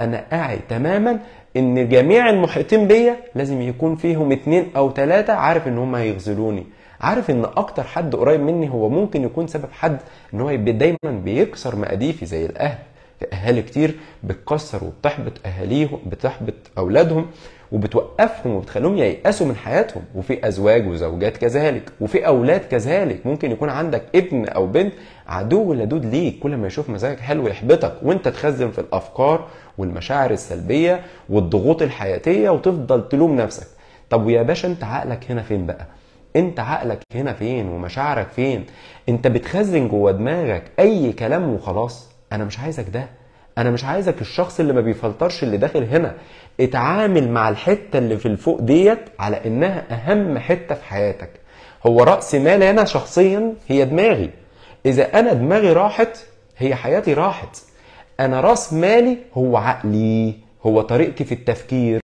انا اعي تماما ان جميع المحيطين بيا لازم يكون فيهم 2 أو 3 عارف ان هم هيغزلوني، عارف ان اكتر حد قريب مني هو ممكن يكون سبب حد ان هو يبقى دايما بيكسر مقاديفي، زي الاهل. في اهالي كتير بتكسر وبتحبط اهاليهم، بتحبط اولادهم وبتوقفهم وبتخليهم ييأسوا من حياتهم. وفي ازواج وزوجات كذلك، وفي اولاد كذلك. ممكن يكون عندك ابن او بنت عدو لدود ليك، كل ما يشوف مزاجك حلو يحبطك، وانت تخزن في الافكار والمشاعر السلبية والضغوط الحياتية وتفضل تلوم نفسك. طب ويا باشا انت عقلك هنا فين بقى؟ انت عقلك هنا فين ومشاعرك فين؟ انت بتخزن جوه دماغك اي كلام وخلاص. انا مش عايزك ده، انا مش عايزك الشخص اللي ما بيفلترش اللي داخل هنا. اتعامل مع الحتة اللي في الفوق ديت على انها اهم حتة في حياتك. هو رأس مالي انا شخصيا هي دماغي. اذا انا دماغي راحت هي حياتي راحت. انا رأس مالي هو عقلي، هو طريقتي في التفكير.